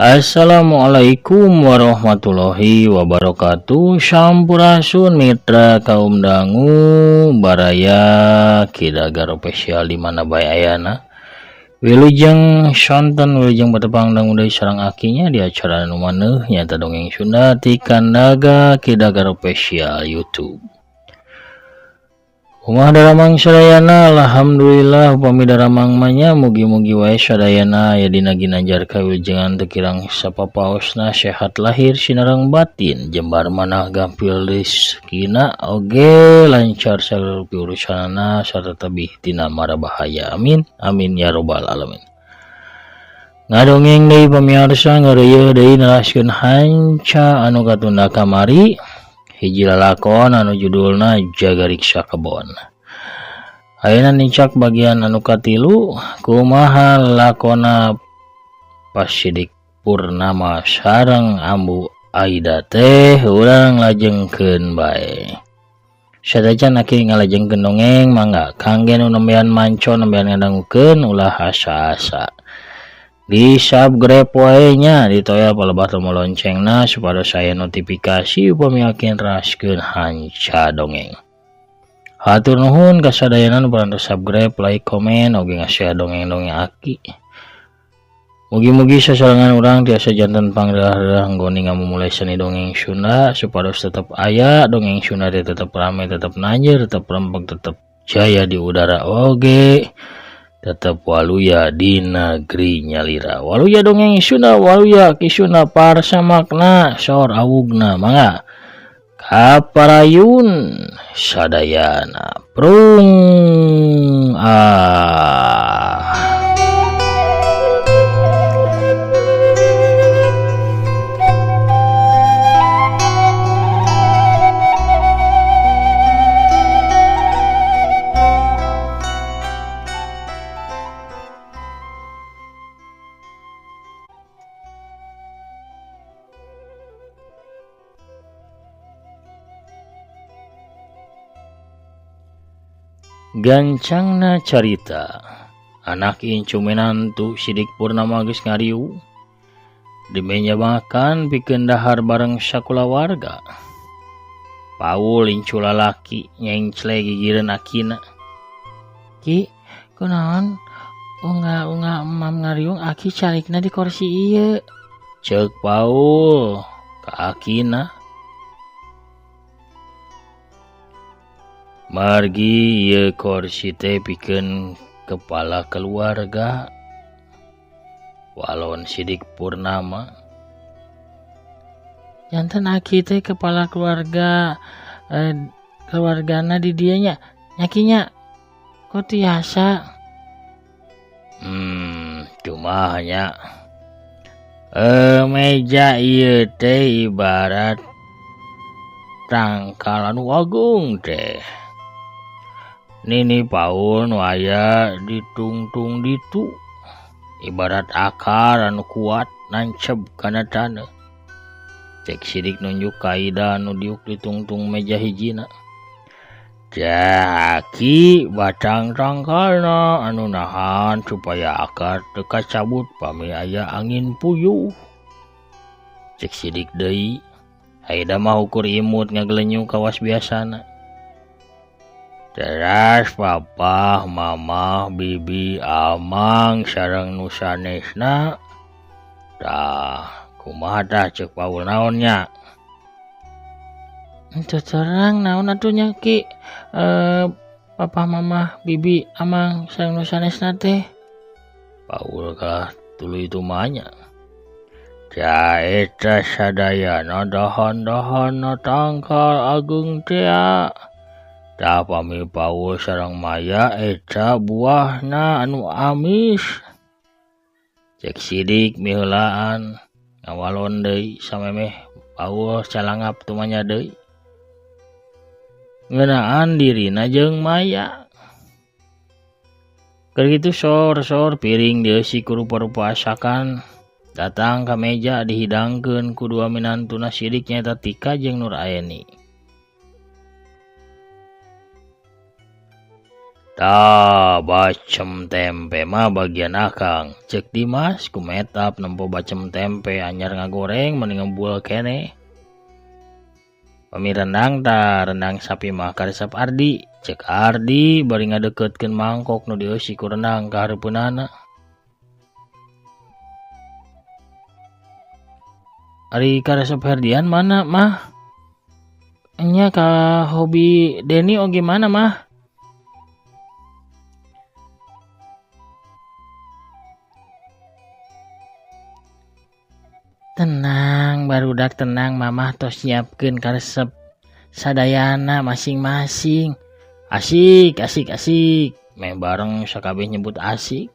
Assalamualaikum warahmatullahi wabarakatuh. Sampurasun mitra kaum dangu, baraya Kidagar Official di mana bae ayana. Wilujeng sonten, wilujeng patepang dangu deui sareng akinya di acara anu maneuh, nyaeta Dongeng Sunda ti Kandaga Kidagar Official YouTube. Kumaha daramang sadayana? Alhamdulillah upami daramang mah nya. Mugi-mugi wae sadayana aya dina ginanjar kawilujengan teu kirang sapapaosna, sehat lahir sinareng batin, jembar manah gampil rezekina, oge lancar sagala urusanana sarta tebih tina mara bahaya. Amin amin ya robbal alamin. Ngadongeng deui pamiarsa, ngeureuyeuh deui neraskeun hanca anu katunda kamari, hiji lalakon anu judulna Jagariksa Kebon. Ayeuna nincak bagian anu katilu. Kumaha lakona Pak Sidik Purnama sareng Ambu Aida teh, urang lajengkeun bae. Sadacan aki ngalajengkeun dongeng, mangga kangge nu nembean manco, nembean ngadangukeun, ulah asa-asa di subscribe wae nya, ditoel palebah tombol loncengna supados aya notifikasi upami aki neraskeun hanca dongeng. Hatur nuhun kasadayana nu parantos subscribe, like, komen, oge nge-share dongeng-dongeng aki. Mugi-mugi sasarengan urang tiasa janten pangrelah-relah nggoni ngamumule seni dongeng Sunda supados tetep aya, dongeng Sunda teh tetep rame, tetep nanjeur, tetep rempeg, tetep jaya di udara, oge tetep waluya di negeri nyalira. Waluya dongeng Sunda, waluya Ki Sunda parsamakna sor awugna. Mangga kaparayun sadayana, prung ah. Gancangna carita, anak incu menantu Sidik Purnama geus ngariung di meja makan pikeun dahar bareng sakulawarga. Paul incu lalaki nyengcle gigireun akina. Ki, kunaon unggal-unggal emam ngariung aki calikna di kursi ieu? Ceuk Paul ka akina. Margi ieu kursi teh pikeun kepala keluarga, walon Sidik Purnama. Janten aki teh kepala keluarga keluargana di dieu nya? Nya Ki nya, kok tiasa? Cuma hanya meja ieu teh ibarat tangkal anu agung teh. Nini Paul nu aya ditungtung ditu ibarat akar anu kuat nancep kana taneuh. Cek Sidik nunjuk ka Aida anu diuk ditungtung meja hijina. Jaki batang tangkalna anu nahan supaya akar teu kacabut pami aya angin puyuh. Cek Sidik deui. Aida mah ukur imut ngagelenyu kawas biasana. Teras papa, mama, bibi, amang sareng nu sanesna. Tah, kumaha tah ceuk Paul, naon nya? Teu terang naon atuh nya Ki, papa, mama, bibi, amang sareng nu sanesna teh. Paul kalah tuluy tumanya. Ja eta sadayana dahan-dahanna tangkal ageung tea. Tah pami Paul sareng Maya eta buahna anu amis. Cek Sidik miheulaan ngawalon deui samemeh Paul calangap tumanya deui. Ngeunaan dirina jeung Maya. Keur kitu sor-sor piring dieusi ku rupa-rupa asakan datang ka meja dihidangkeun ku dua minantuna Sidik, nyaeta Tika jeung Nur Aeni. Tah bacem tempe mah bagian akang. Cek Dimas kumetap nempo bacem tempe anyar ngagoreng mending ngebul keneh. Pami rendang tah rendang sapi mah karesep Ardi. Cek Ardi bari ngadeukeutkeun mangkok nu dieusi ku rendang ka hareupeunana. Ari karesep Herdian mana mah? Nya ka hobi Deni oge mana mah? Tenang barudak tenang, mamah tos nyiapkeun karesep sadayana masing-masing. Asik asik asik. Meh bareng sakabeh nyebut asik.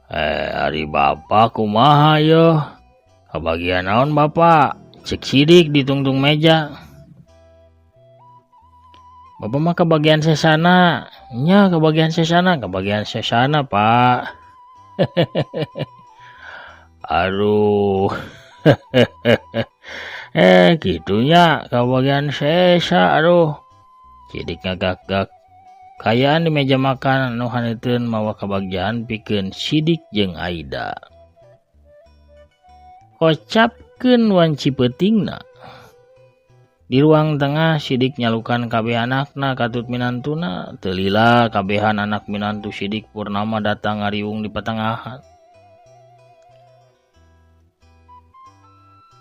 Ari bapak kumaha yeuh? Kabagian naon bapak? Cek Sidik ditungtung meja. Bapak mah kebagian sesana. Nya kebagian sesana, kebagian sesana, Pak. Aduh. Gitunya kebagian sesa, aduh. Sidik ngagak-gak. Kayaan di meja makan anu haneuteuan mawa kabagjaan pikeun Sidik jeung Aida. Kocapkeun wanci peutingna. Di ruang tengah Sidik nyalukan kabeh anakna katut minantuna. Teu lila kabehan anak minantu Sidik Purnama datang ngariung di patengahan.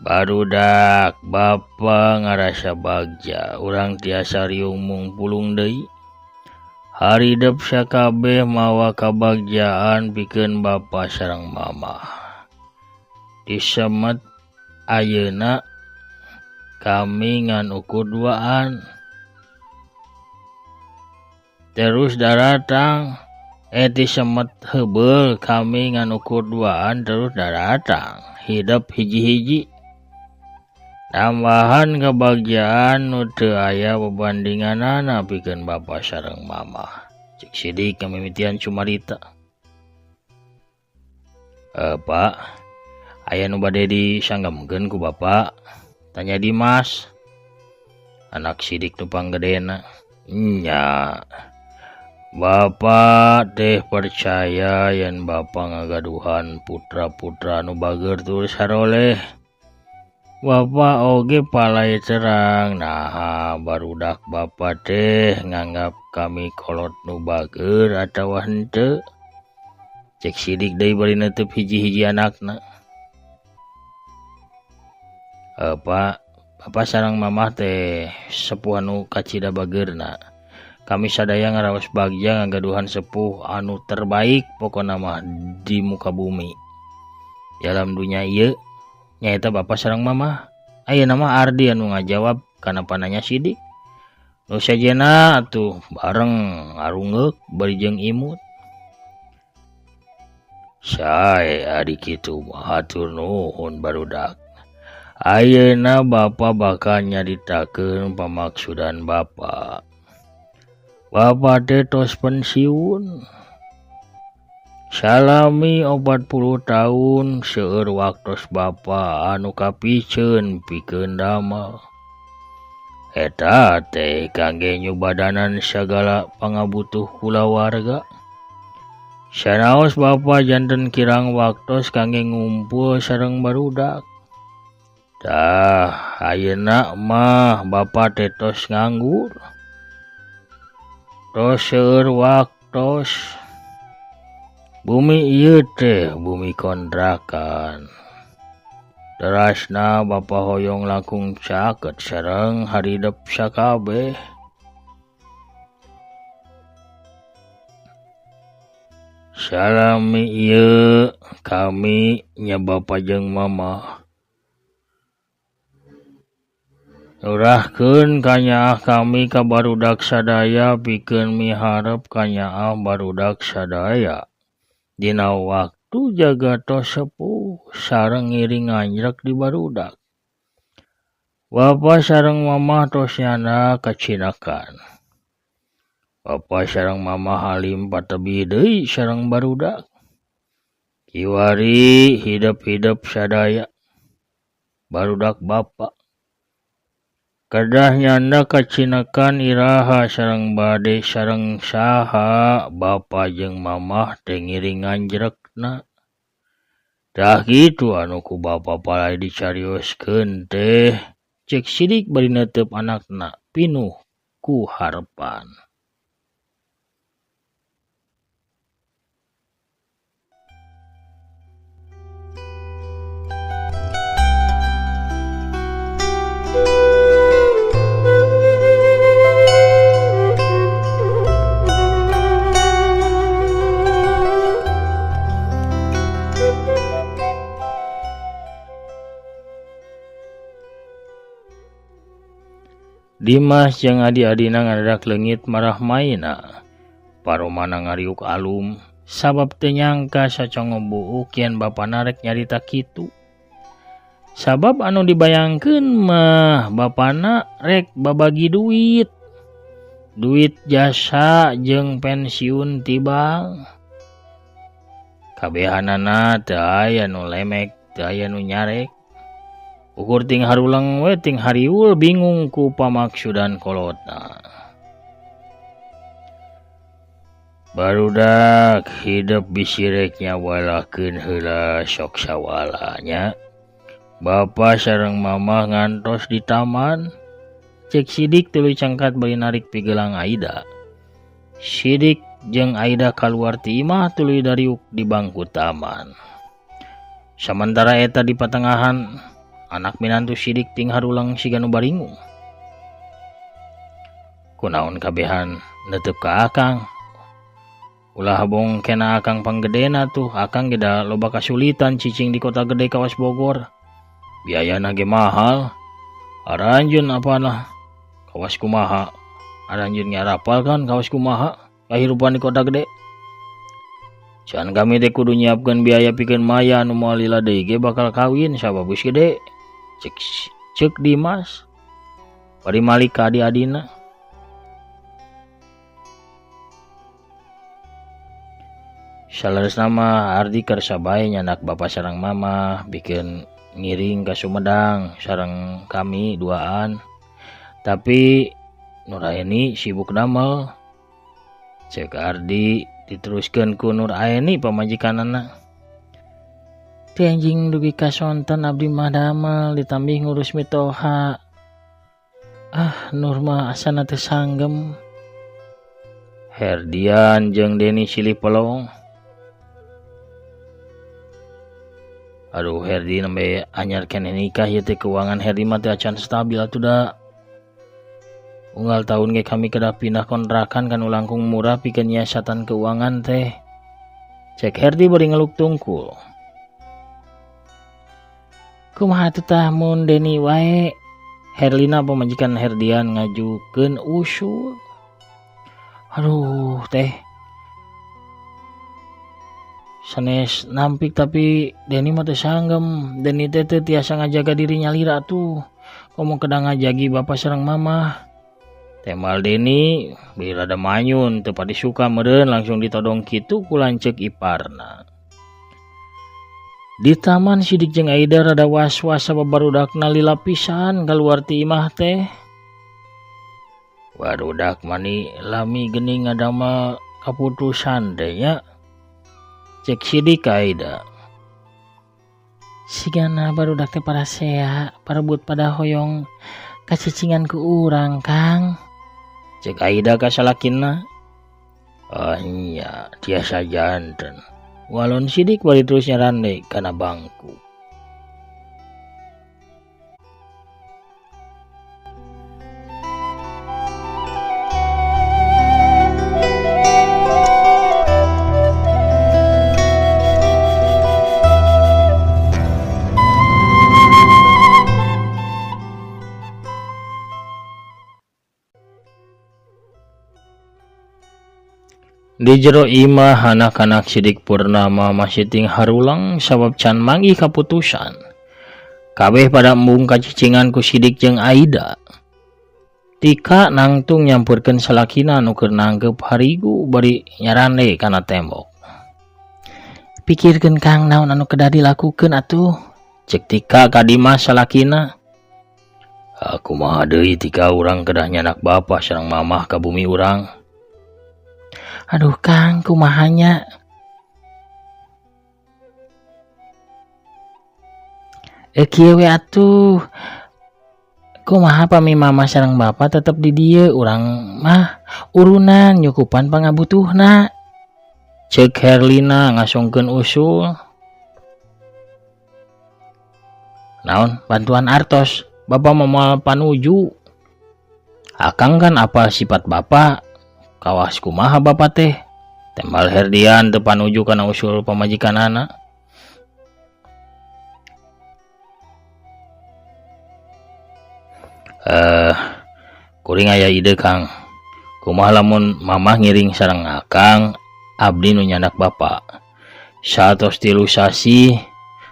Barudak bapa ngarasa bagja urang tiasa riung mungpulung deui. Haridep sakabeh mawa kabagjaan pikeun bapa sareng mamah. Disemet ayeuna kami ngan ukur duaan. Terus daratang disemet heubeul kami ngan ukur duaan terus daratang. Hidep hiji-hiji. Tambahan kebahagiaan nu teu aya bebandinganana pikeun bapa sareng mamah. Cek Sidik ngamimitian cumarita. Pak, aya nu bade disanggemkeun ku bapa? Tanya Dimas. Anak Sidik nu panggedena. Nya. Bapa teh percaya yen bapa ngagaduhan putra-putra nu bager tur saroleh. Bapa oge palai terang. Naha barudak bapa teh nganggap kami kolot nu bager atawa henteu. Cek Sidik deui bari neuteub hiji-hiji anakna. Pak, bapa sareng mamah teh sepuh anu kacida bageurna. Kami sadaya ngaraos bagja ngagaduhan sepuh anu terbaik pokona mah di muka bumi. Di alam dunya ieu nyaeta bapa sareng mamah. Ayeuna mah Ardi anu ngajawab kana pananya Sidik. Nu sejenna atuh bareng ngarungeuk bari jeung imut. Sae ari kitu mah hatur nuhun barudak. Ayeuna bapa bakal nyaritakeun pamaksudan bapa. Bapa teh tos pensiun. Salami 40 tahun seueur waktos bapa anu kapiceun pikeun damel. Eta teh kangge nyubadanan sagala pangabutuh kulawarga. Sanaos bapa janten kirang waktos kangge ngumpul sareng barudak. Tah ayeuna mah bapa teh tos nganggur. Tos seueur waktos. Bumi ieu teh bumi kontrakan. Terasna bapa hoyong langkung caket sareng haridep sakabeh. Salami ieu kami nya bapa jeung mamah. Nurahkeun kanyaah kami ka barudak sadaya pikeun miharep kanyaah barudak sadaya. Dina waktu jaga tos sepuh sareng ngiring nganjrek di barudak. Bapa sareng mamah tos nyana kacinakan. Bapa sareng mamah halim patebih deui sareng barudak. Kiwari hidep-hidep sadaya barudak bapa. Kedah nyanda kacinakan iraha sareng bade sareng saha bapa jeung mamah teh ngiring nganjrekna. Tah kitu anu ku bapa palai dicarioskeun teh cek Sidik bari neuteup anakna pinuh ku harepan. Dimas jeung adi-adina ngadadak leungit marah maina. Paromana ngariuk alum sabab teu nyangka sacongo buuk yen bapana rek nyarita kitu. Sabab anu dibayangkeun mah bapana rek babagi duit. Duit jasa jeung pensiun ti bank. Kabehanana teu aya nu lemek, teu aya nu nyarek. Ukur ting harulang we ting hariul bingung ku pamaksudan kolotna. Barudak hidup bisi rek nyawalakeun heula sok sawalanya. Bapa sareng mamah ngantos di taman. Cek Sidik tuluy cangkat bari narik pigelang Aida. Sidik jeung Aida kaluar ti imah tuluy dariuk di bangku taman. Samantara eta di patengahan anak minantu Sidik ting harulang siga nu baringung. Kunaon kabehan netep ka akang. Ulah bong kena akang panggedena tuh, akang ge da loba kasulitan cicing di kota gede kawas Bogor. Biayana ge mahal. Aranjeun apalah kawas kumaha. Aranjeun ngarapal kan kawas kumaha kahirupan di kota gede. Can kami teh kudu nyiapkeun biaya pikeun Maya anu moal lila deui ge bakal kawin sabab geus gede. Cek Dimas bari malik ka adi-adina. Saleresna mah Ardi kersa bae nyanak bapa sareng mamah bikin ngiring ka Sumedang sareng kami duaan. Tapi Nuraeni sibuk damel. Cek Ardi diteruskeun ku Nuraeni pamajikanana. Teu anjing dugi ka sonten abdi mah damel ditambih ngurus mitoha. Ah Nur mah asana teu sanggem. Herdian jeung Deni silih pelong. Aduh Herdi nembe anyar keneh nikah ieu teh keuangan Herdi mah teu acan stabil atuh da. Unggal tahun ge kami kedah pindah kontrakan kanu langkung murah pikeun nyiasatan keuangan teh. Cek Herdi bari ngeluk tungkul. Kumaha atuh tah mun Deni wae? Herlina pamajikan Herdian ngajukeun usul. Aduh teh. Sanes nampik tapi Deni mah teu sanggem. Deni teh teu tiasa ngajaga diri nyalira atuh. Komo kedah ngajagi bapa sareng mamah. Temal Deni beuh rada manyun teu pati suka meureun langsung ditodong kitu ku lanceuk iparna. Di taman Sidik jeung Aida rada was-was sabab barudakna lila pisan kaluar ti imah teh. Barudak mani lami geuning ngadamel kaputusan teh nya. Cek Sidik ka Aida. Sigana barudak teh parasea parebut pada hoyong kacicingan ku urang Kang. Cek Aida ka salakina. Ah nya tiasa janten. Walon Sidik bari terus nyarande kana bangku. Di jero imah anak-anak Sidik Purnama masih ting harulang sabab can manggih kaputusan. Kabeh pada embung kacicingan ku Sidik jeung Aida. Tika nangtung nyampurkeun salakina nu keur nanggeup harigu bari nyarande kana tembok. Pikirkeun Kang naon anu kedah dilakukeun atuh? Cek Tika ka Dimas salakina. Kumaha deui tika urang kedah nyandak bapa sareng mamah ka bumi urang. Aduh Kang, kumaha nya? Kieu we atuh. Kumaha pami mama sareng bapa tetep di dieu, urang mah urunan nyukupan pangabutuhna. Ceuk Herlina ngasongkeun usul. Naon bantuan artos? Bapak moal panuju. Akang kan apal sifat bapak, kawas kumaha bapak teh. Tembal Herdian teu panuju kana usul pamajikanana. Kuring aya ide Kang. Kumaha lamun mamah ngiring sareng akang, abdi nu nyandak bapak. Saatos 3 sasih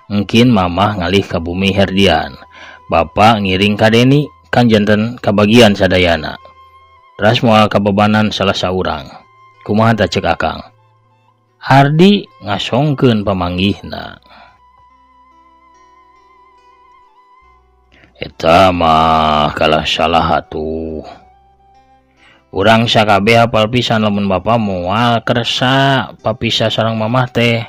engkin mamah ngalih ka bumi Herdian. Bapak ngiring ka Deni kan janten kabagian sadayana. Teras moal kabebanan salah saurang. Kumaha tah ceuk akang? Ardi ngasongkeun pamanggihna. Eta mah kalah salah atuh. Urang sakabeh hafal pisan lamun bapa moal kersa papisah sareng mamah teh.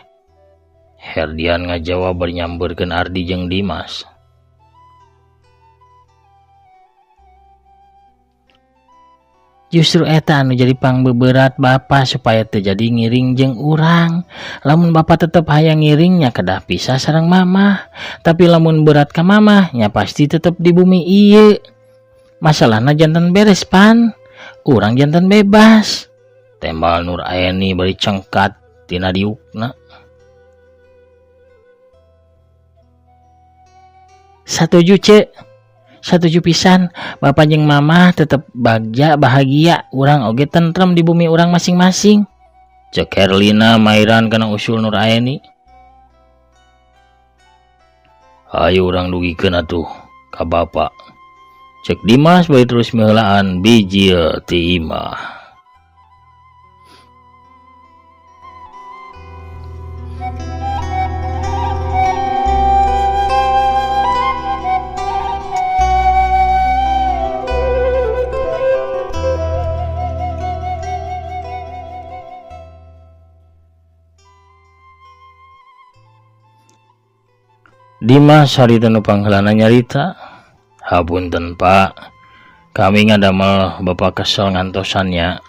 Herdian ngajawab bari nyampeurkeun Ardi jeung Dimas. Justru eta anu jadi pangbeberat bapa supaya teu jadi ngiring jeung urang. Lamun bapa tetep hayang ngiringnya kedah pisah sareng mamah. Tapi lamun berat ka mamah nya pasti tetep di bumi ieu. Masalahna janten beres pan. Urang janten bebas. Tembal Nur Aeni bari cengkat tina diukna. Satuju ce. Satuju pisan, bapak jeung mamah tetep bagja bahagia, urang oge tentrem di bumi urang masing-masing. Cek Herlina mairan kana usul Nur Aeni. Ayo urang dugikeun atuh ka bapak. Cek Dimas bari terus miheulaan bijil ti imah. Dimas harita nu pangheulana nyarita, hapunten Pak, kami ngadamel bapak kesel ngantosannya.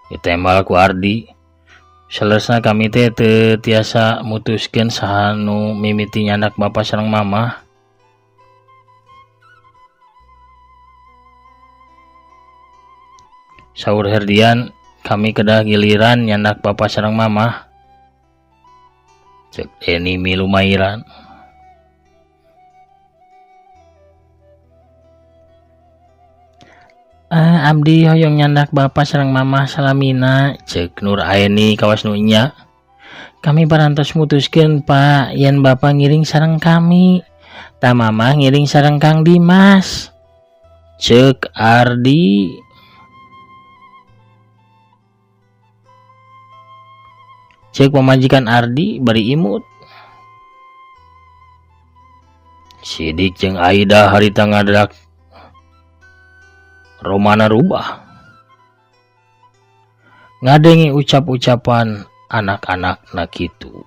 Ditembal ku Ardi. Saleresna kami teh teu tiasa mutuskeun saha nu mimiti nyandak bapak sareng mamah. Saur Herdian, kami kedah giliran nyandak bapak sareng mamah. Cek Deni milu mairan. Abdi hoyong nyandak bapak sareng mamah salamina, cek Nur Aeni kawas nu nya. Kami parantos mutuskeun Pak, yen bapak ngiring sareng kami, ta mamah ngiring sareng Kang Dimas. Cek Ardi. Cek pamajikan Ardi bari imut. Sidik jeung Aida harita ngadak Romana rubah. Ngadengi ucap-ucapan anak-anak na kitu.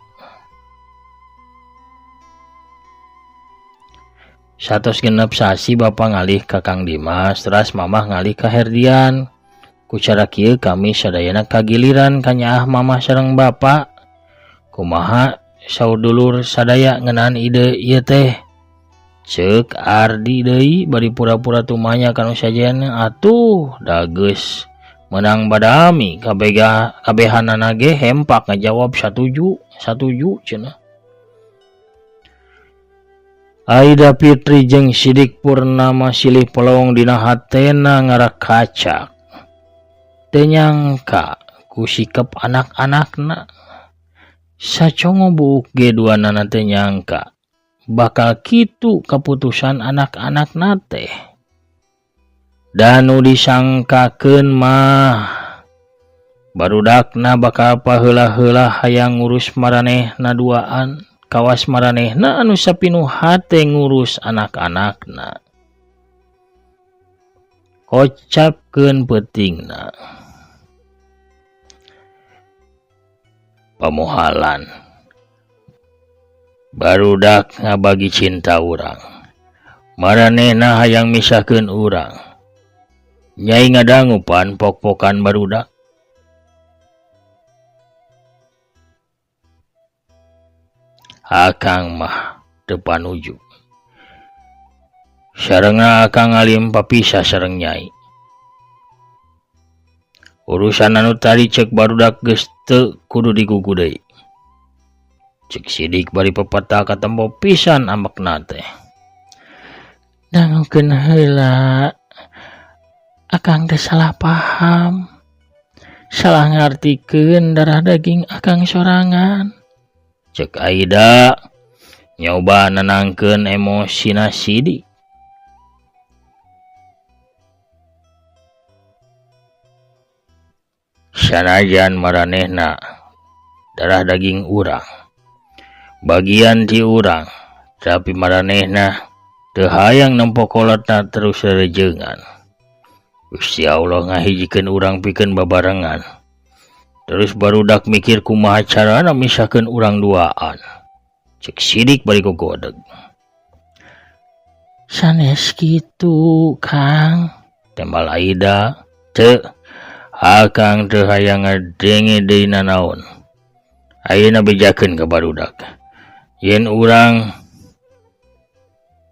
106 sasi bapak ngalih ka Kang Dimas, teras mamah ngalih ka Herdian. Ku cara kieu kami sadayana kagiliran kanyaah mamah sareng bapak. Kumaha saur dulur sadaya ngeunaan ide ieu teh? Ceuk Ardi deui bari pura-pura tumanya kanu sajena atuh da geus meunang badami kabehanana ge hempak ngajawab satuju satuju cenah. Aida Fitri jeung Sidik Purnama silih pelong dina hatena ngarakacak. Teu nyangka ku sikep anak-anakna. Sacongo buuk ge duanana teu nyangka bakal kitu keputusan anak-anakna teh. Danu disangkakeun mah barudakna bakal paheula-heula hayang ngurus maranehna duaan, kawas maranehna anu sapinuh hate ngurus anak-anakna. Kocapkeun peutingna. Pamohalan. Barudak ngabagi cinta urang. Maranehna hayang misahkeun urang. Nyai ngadangu pan pok-pokan barudak. Akang mah teu panuju. Sarengna akang ngalim papisah sareng nyai. Urusan anu tadi cek barudak geus teu kudu digugu deui. Cek Sidik bari pepeta katempo pisan ambekna teh. Dangukeun heula. Akang teh salah paham. Salah ngartikeun darah daging akang sorangan. Cek Aida nyoba nenangkeun emosina Sidik. Sanajan maranehna darah daging urang, bagian ti urang, tapi maranehna teu hayang nempo kolotna terus rerejengan. Gusti Allah ngahijikeun urang pikeun babarengan. Terus barudak mikir kumaha carana misahkeun urang duaan. Cek Sidik bari gogodeg. Sanes kitu, Kang, tembal Aida. Teu, akang teu hayang ngadenge deui nanaon. Ayeuna bejakeun ka barudak. Yen urang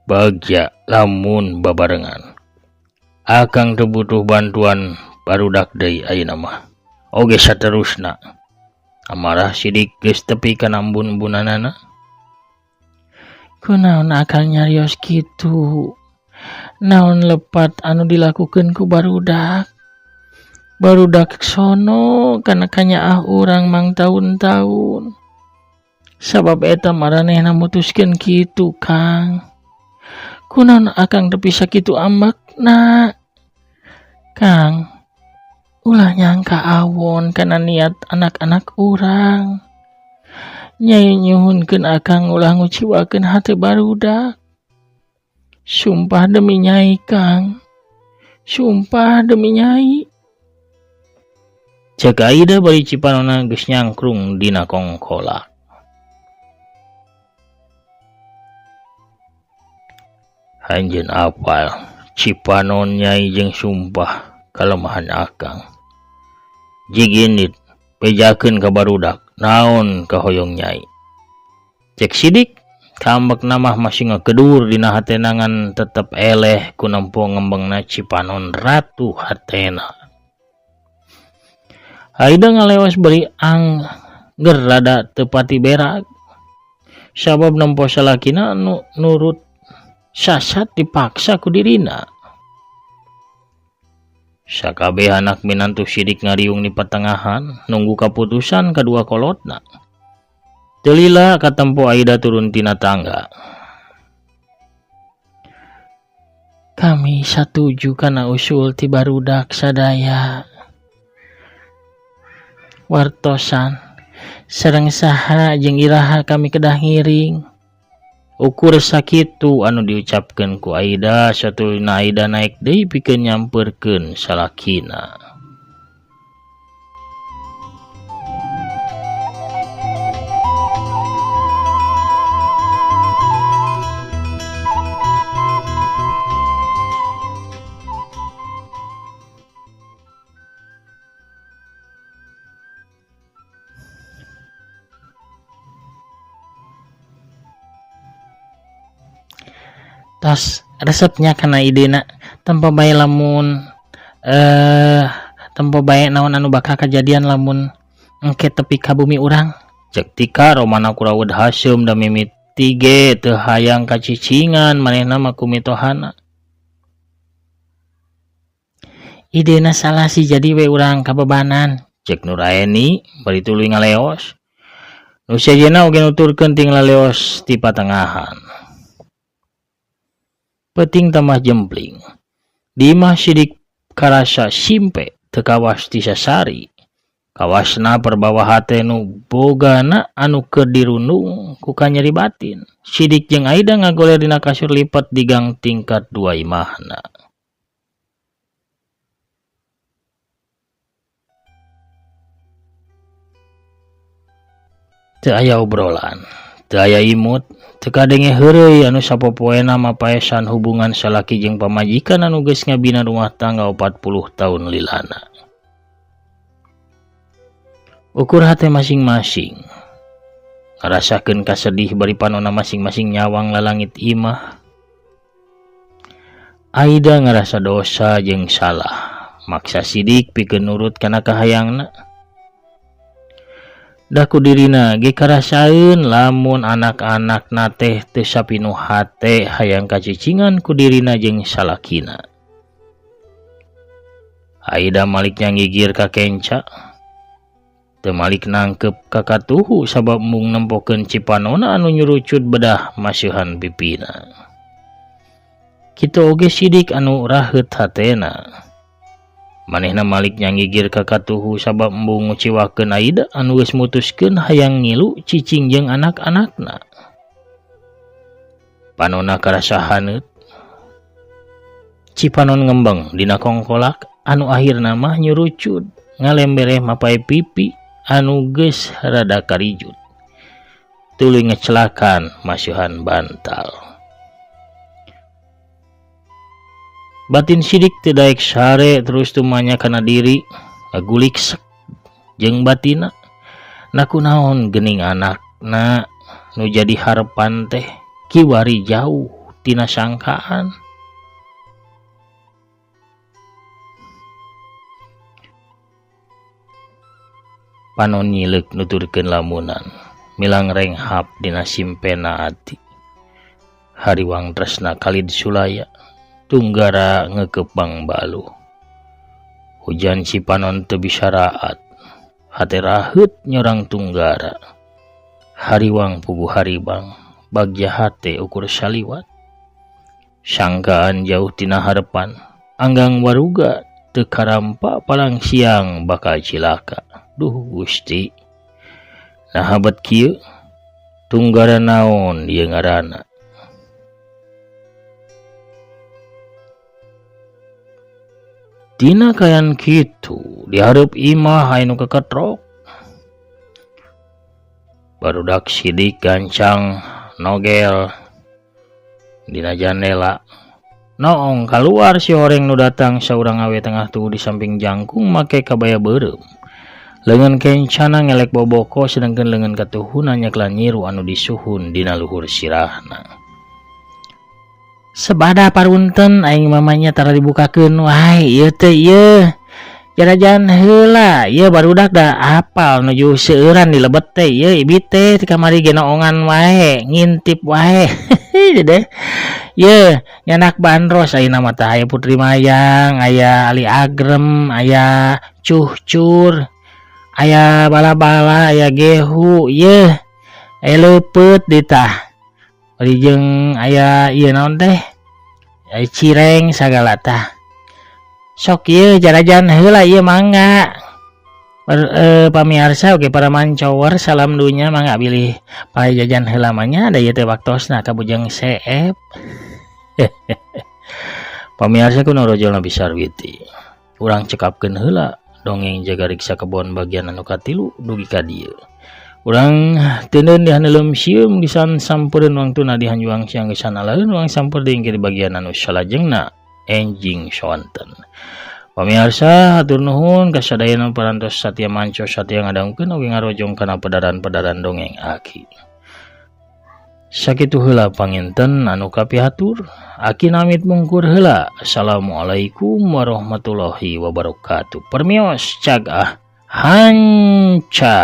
bagja lamun babarengan. Akang teu butuh bantuan barudak deui ayeuna mah. Oge saterusna. Amarah Sidik geus tepi kana embun-embunanana. Kunaon akang nyarios kitu? Naon lepat anu dilakukeun ku barudak? Barudak sono kana kanyaah urang mangtaun-taun. Sabab eta maranehna mutuskeun kitu, Kang. Kunaon akang tepi sakitu ambekna? Kang, ulah nyangka awon kana niat anak-anak urang. Nyai nyuhunkeun akang ulah nguciwakeun hate barudak. Sumpah demi Nyai, Kang. Sumpah demi Nyai. Cek Aida bari cipanona geus nyangkrung dina kongkolak. Anjeun apal cipanon Nyai jeung sumpah kalemahan akang. Jig indit bejakeun ka barudak naon kahoyong Nyai. Cek Sidik kambekna mah masih ngakedur dina hatena ngan tetep eleh ku nempo ngembengna cipanon ratu hatena. Aida ngalewas bari angger rada teu pati berak. Sabab nempo salakina nu nurut sasat dipaksa ku dirina. Sakabeh anak minantu Sidik ngariung di patengahan nunggu kaputusan kadua kolotna. Teu lila katempo Aida turun tina tangga. Kami satuju kana usul ti barudak sadaya. Wartosan sareng saha jeung iraha kami kedah ngiring. Ukur sakitu anu diucapkeun ku Aida satuluyna Aida naik deui pikeun nyamperkeun salakina. Tos resepnya kana idena tempo bae lamun tempo bae naon anu bakal kajadian lamun engke tepi ka bumi urang. Cek Tika romana kurawud haseum da mimiti ge teu hayang kacicingan manehna mah ku mitohana. Idena salah sih jadi we urang kabebanan. Cek Nuraeni bari tuluy ngaleos. Nu sejenna oge nuturkeun ting laleos ti patengahan. Peuting tambah jempling. Di imah Sidik karasa simpe teu kawas ti sasari. Kawasna perbawa hate nu bogana anu keur dirundung ku kanyeri batin. Sidik jeung Aida ngagoler dina kasur lipat di gang tingkat 2 imahna. Teu aya obrolan, teu aya imut, teu kadenge heureuy anu sapopoena mapaesan hubungan salaki jeung pamajikan anu geus ngabina rumah tangga 40 tahun lilana. Ukur hate masing-masing. Ngarasakeun kasedih bari panona masing-masing nyawang lalangit imah. Aida ngarasa dosa jeung salah, maksa Sidik pikeun nurut kana kahayangna. Da ku dirina ge karasaeun lamun anak-anakna teh teu sapinuh hate hayang kacicingan ku dirina jeung salakina. Aida maliknya ngigir ka kenca. Teu malik nangkep ka katuhu sabab mung nempokeun cipanona anu nyurucut bedah maseuhan pipina. Kitu oge Sidik anu raheut hatena. Manehna malik nyangigir ka katuhu sabab embung nguciwakeun Aida anu geus mutuskeun hayang ngilu cicing jeung anak-anakna. Panona karasa haneut. Cipanon ngembeng dina kongkolak anu akhirna mah nyurucud ngalembereh mapai pipi anu geus rada karijut. Tuluy ngecelakan masihan bantal. Batin Sidik teu daek sare terus tumanya kana diri ngagulik sek jeung batina. Na kunaon geuning anakna nu jadi harepan teh kiwari jauh tina sangkaan. Panon nyileuk nuturkeun lamunan milang renghap dina simpena ati. Hariwang tresna Kalid Sulaya tunggara ngekepang balu. Hujan cipanon teu bisa raat, hate raheut nyorang tunggara. Hariwang puguh haribang, bagja hate ukur saliwat. Sangkaan jauh tina harepan, anggang waruga teu karampa palang siang bakal cilaka. Duh Gusti, naha bet kieu tunggara naon ieu ngaranna. Dina kayan kitu dihareup imah aya nu keketrok. Barudak Sidik gancang nogel dina jandela. Noong kaluar si horeng nu datang saurang awe tengah tuh di samping jangkung make kabaya beureum. Leungeun kencana ngelek boboko sedangkeun leungeun katuhuna nyeklan nyiru anu disuhun dina luhur sirahna. Sebada parunten aing mamanya tara dibukakeun wae ieu teh ieu. Jarajan heula ieu barudak da apal nuju seueuran di lebet teh ieu ibi teh ti kamari ge noongan wae ngintip wae. Deh. Ieu nyanak bandros ayeuna mah tah aya Putri Mayang, aya Ali Agrem, aya Cuhcur, aya bala-bala, aya Gehu ieu. Aya leupeut di tah. Bari jeung aya ieu naon teh? Aya cireng sagala tah. Sok ieu jarajan heula ieu mangga. Pamiarsa oge para mancower salam dunya mangga bilih pajajan heula mah nya da ieu teh waktosna ka Bujang Seep. Pamiarsa ku Rojol Nabi Sarwiti. Urang cekapkeun heula dongeng jaga riksa kebon bagian anu katilu dugi ka dieu. Urang teuneun dihaneuleum sieum gisan sampereun wangtuna dihanjuang siang gesan alaeun urang samper deui di bagian anu salajengna enjing sonten. Pamiarsa hatur nuhun ka sadayana parantos satia manco satia ngadangkeun oge ngarojong kana pedaran-pedaran dongeng aki. Sakitu heula panginten anu kapihatur, aki namit mungkur heula. Assalamualaikum warahmatullahi wabarakatuh. Permios cag ah. Hanca.